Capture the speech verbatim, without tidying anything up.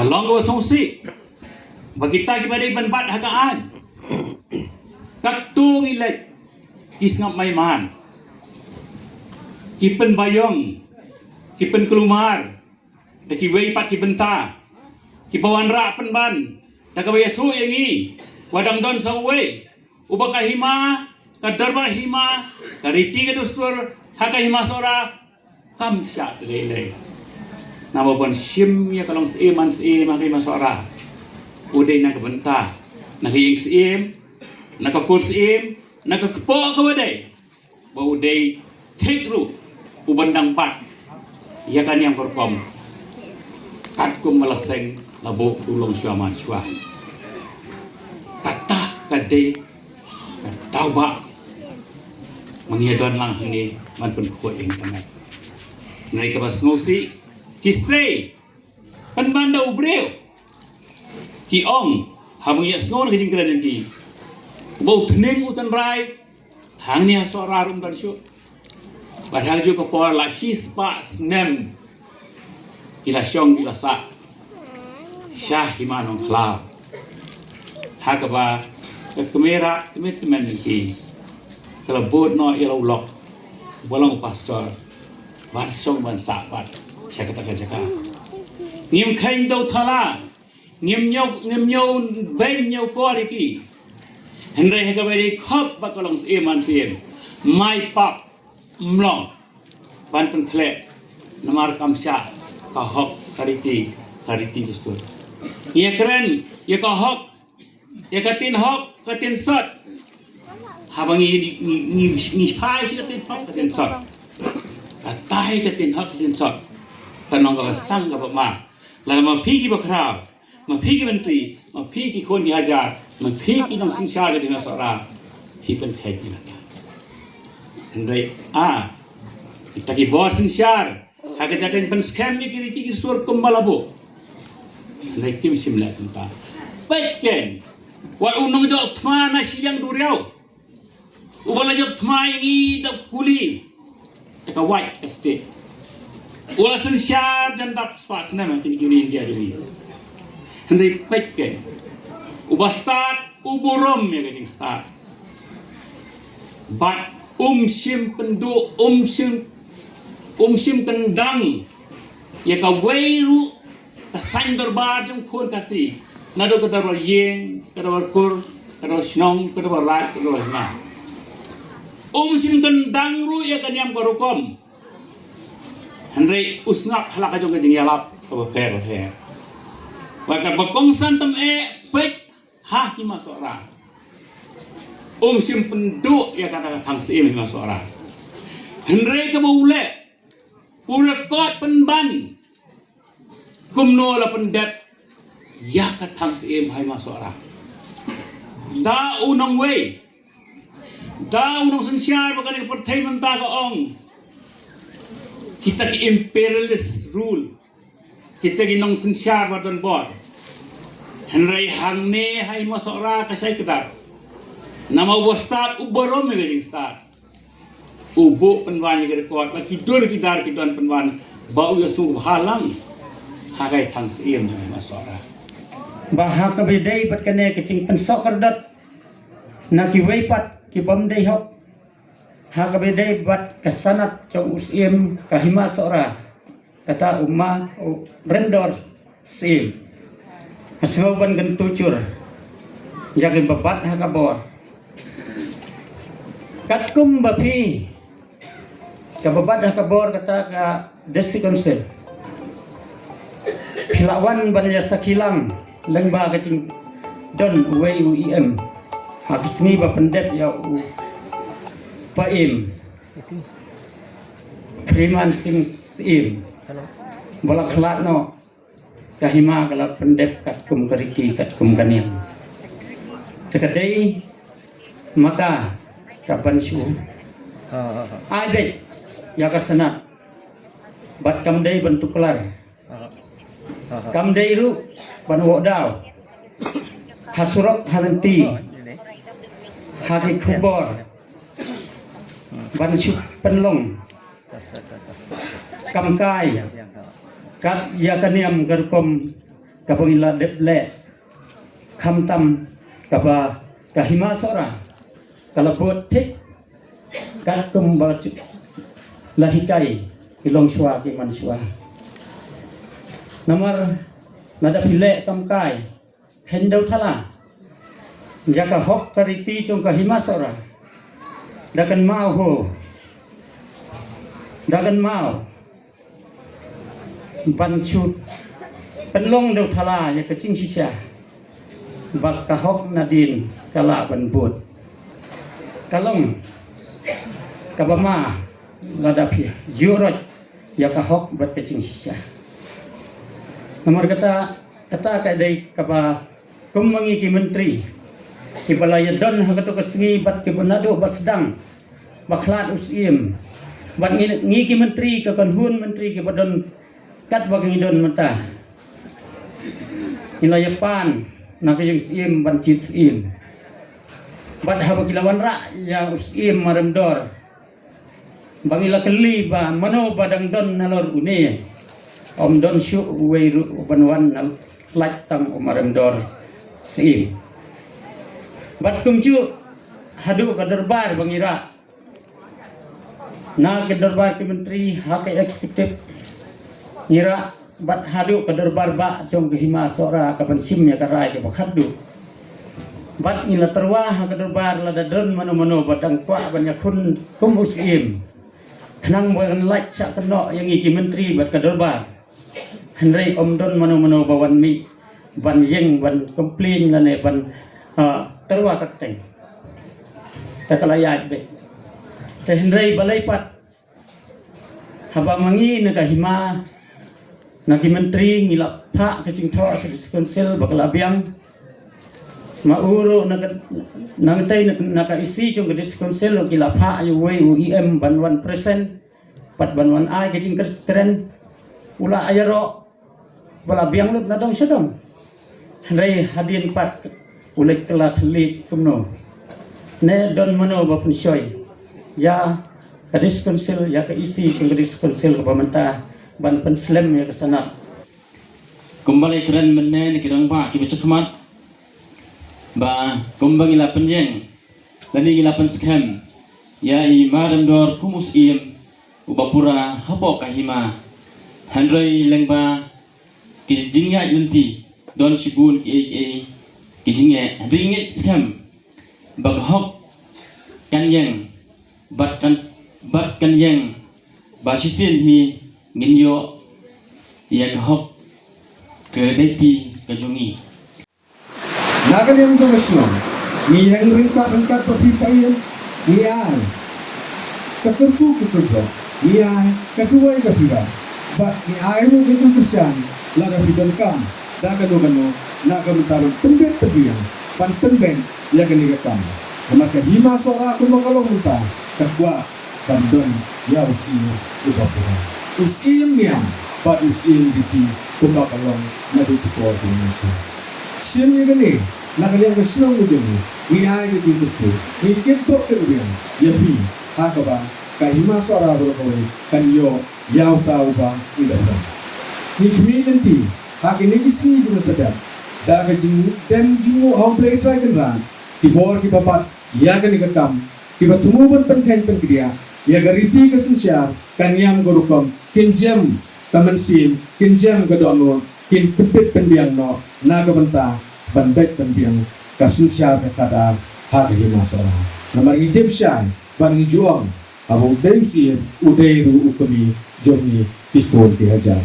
Long kaba sngewsih ba kita kiba dei ban bat ha ka aiñ, katto ngi leit, ki sngap maiman, ki pynbiang, ki pynkulmar da kiwei pat ki bynta, kiba wanrah pynban da kaba ïathuh ïa ngi ba dang don sa uwei uba ka hima, ka dorbar hima, ka riti ka dustur ha ka Hima Sohra kam shah te lei lei. Namar ban shim ïa ka long syiem man syiem ha ka Hima Sohra, u dei na ka bynta, na ka ïing syiem, na ka kur syiem, na ka kpoh kaba dei, ba u dei thik ruh u ban dang bat ïa ka niam ka rukom katkum ba la seng la buh u long shuwa man shuwa. Kata ka dei ka daw ba ma ngi ïa don lang hangne ban pynkhuid ïa ka met. Hynrei kaba sngewsih, ki sei pynban da u briew, ki ong, haba ngi ïa sngew na ka jingkren jong ki, ba u tning u tynrai hangne ha Sohra ruh ym don shuh. Bad ha kajuh ka por la shispah snem ki la shong ki la sah sha Hima Nongkhlaw, ha kaba ka kmie rat kmie tymmen ki ka la bud noh ïa la u lok ba long u pastor ban shong ban sah pat sha kata ka jaka. Ngim kheiñ da u thala, ngim ñiew, ngim ñiew beiñ ñiew kor ïa ki. Hynrei ha kaba dei khop ba ka long syiem man syiem, mai pap ym long ban pynkhleh, namar kam shah ka hok ka riti, ka riti dustur. Ngi ïa kren ïa ka hok, ïa ka ktien hok ka ktien sot. Haba ngi, ngi, ngi, ngi phai sha ka ktien hok ka ktien sot, kata hi ka ktien hok ka ktien sot, ka nong kaba sang kaba ma. Lada ma phi ki bakhraw, ma phi ki myntri, ma phi ki khun ki hajar, ma phi ki nongsynshar ka Hima Sohra, phi pynkhreh ïa kata. Hynrei a, kita ki bor synshar ha ka jaka ban pynskhem ïa ki riti ki sur kumba la buh, hynrei kim shym leh kumta. Peit kein, wat u nongjop thma na shiliang duriaw uba la jop thma ïa ngi da kuli, da ka wait ka stieh, u la synshar jan dap spah snem ha kine ki ri India jong ngi. Hynrei peit kein, uba stad u burom ïa ka jingstad. Bad um shym pynduh, um shym, um shym kyndang ïa kawei ruh ka saiñ dorbar jong khun Khasi, naduh ka dorbar ïing, ka dorbar kur, ka dorbar shnong, ka dorbar raid, ka dorbar hima. Um shym kyndang ruh ïa ka niam ka rukom. Hynrei u sngap ha la ka jong ka jingïalap kaba pher bapher. Bad kaba kongsan tam eh, peit ha Hima Sohra, um shym pynduh ïa kata ka thang syiem Hima Sohra. Hynrei kaba u leh, u record pynban kumno la pyndep ïa ka thang syiem ha Hima Sohra. Da u nongwei, da u nongsynshar ba kane ka pyrthei mynta ka ong, kita ki imperialist rule, kita ki nongsynshar ba don bor. Hynrei hangne ha Hima Sohra ka shai kdar, namar uba stad u burom ïa ka jingstad. U buh pynban ïa ka record ba ki dur ki dar ki don pynban ba u ïasngewbha lang ha ka thang syiem jong Hima Sohra. Ba ha kaba ïadei bad kane ka jingpynsoh kordor na kiwei pat ki bym dei hok ha kaba ïadei bad ka sanad jong u syiem ka Hima Sohra, kata u ma u Ryndorsih Syiem. Nga sngew ban kyntu jur ïa kiba bat ha ka bor. Katkum ba phi, kiba bat ha ka bor kata ka District Council, phi la wan ban ïa sakhi lang lyngba ka jingdon uwei u E M ha ka sngi ba pyndep ïa u Paiem Freeman Singh Syiem ba la khlad noh ka hima, ka la pyndep katkum ka riti, katkum ka niam. Te ka dei ma ka ka ban shu ai beit ïa ka sanad bad kam dei ban tuklar, kam dei ruh ban wad daw ha surok ha lynti, ha ki khubor ban shu pynlong kam kai kat ïa ka niam ka rukom kaba ngi la dep leh, khamtam kaba ka Hima Sohra ka la bud thik katkum ba la hikai ki longshuwa ki manshuwa. Namar lada phi leh kam kai kheiñ dewthala ïa ka hok ka riti jong ka Hima Sohra, da kynmaw ho, da kynmaw ban shu pynlong dewthala ïa ka jingshisha ba ka hok nadien ka lah ban bud. Ka long kaba ma lada phi ïuh roit ïa ka hok bad ka jingshisha. Namar kata, kata ka dei kaba kum ma ngi ki myntri kiba la ïadon ha kato ka sngi bad kiba naduh ba sdang ba khlad u Syiem, bad ngi, ngi ki myntri ka kynhun myntri kiba don katba ngi don mynta, ngi la ïapan na ka ïing Syiem ban jied Syiem. Bad haba ki la wanrah ïa u Syiem Maremdor, ba ngi la kylli ba mano ba dang don nalor une, ym don shuh uwei ruh ban wan na lait tang u Maremdor Syiem. Bad kumjuh haduh ka dorbar ba ngi rah, na ka dorbar ki myntri ha ka executive ngi rah, bad haduh ka dorbar bah jong ka Hima Sohra ka ban shim ïa ka rai kaba khatduh. Bad ngi la tyrwa ha ka dorbar lada don mano mano ba dang kwah ban ïakhun kum u Syiem, khnang ba kan lait shah kynnoh ïa ngi ki myntri bad ka dorbar. Hynrei ym don mano mano ba wan mih ban ïeng ban complain lane ban, ah, tyrwa kyrteng. Te ka la ïaid beit. Te hynrei balei pat, haba ma ngi na ka Hima, na ki myntri ngi la phah ka jingthoh sha District Council ba ka la biang. Ma u ruh na ka, nangtei na, na ka E C jong ka District Council ruh ki la phah ïa uwei u E M ban wan present, pat ban wan ai ka jingkren. U la ïaroh ba la biang lut na dong sha dong. Hynrei hadien pat u leit kylla thylliej kumno? Ne don mano ba pynshoi ïa ka District Council, ïa ka E C jong ka District Council kaba mynta ban pynslem ïa ka sanad? Kumba la kren mynne na ki rangbah kiba shakhmat, ba kumba ngi la pynïeng lane ngi la pynskhem ïa i Maremdor kum u Syiem uba pura hapoh ka Hima. Hynrei lyngba ki jingïaid lynti don shibun kiei kiei ki jingeh, hynrei ngi ngeit skhem ba ka hok kan ïeng, bad kan, bad kan ïeng ba shisien hi ngin ïoh ïa ka hok ka dei ti ka jong ngi. Na ka liang jong ka shnong, ngi ïeng ryngkat ryngkat bad phi paidbah, ngi ai ka kyrkhu ka kyrdoh, ngi ai ka duwai ka pyrkhat, bad ngi ai ruh ka jingkyrshan lada phi donkam da kano kano na ka bynta ban pynbeit pynbiang, ban pynbeit ïa kane ka kam. Namar ka Hima Sohra kumba ka long mynta ka kwah ban don ïa u Syiem uba pura, u Syiem niam bad u Syiem riti kumba ka long naduh ki por ki mynsiem. Shim ïa kane, na ka liang ka shnong ka jong ngi, ngi ai ka jingkyrkhu, ngi kyntu ka biang ïa phi, ha kaba ka Hima Sohra baroh kawei kan ïoh ïa uta uba i da pura. Ngi khmih lynti ha kine ki sngi kiba sa dep da ka jingdem jingmut ha U Blei Trai Kynrad, ki bor kiba bat ïa kane ka kam, kiba thmu ban pynkheiñ pynkdiah ïa ka riti ka synshar ka niam ka rukom, kin jem ka mynsiem, kin jem ka dohnud, kin pynbeit pynbiang noh na ka bynta ban beit pynbiang ka synshar ka khadar ha ka Hima Sohra. Namar ngi tip shai bad ngi ju ong, haba u dei u Syiem u dei ruh u kmie jong ngi ki khun ki hajar.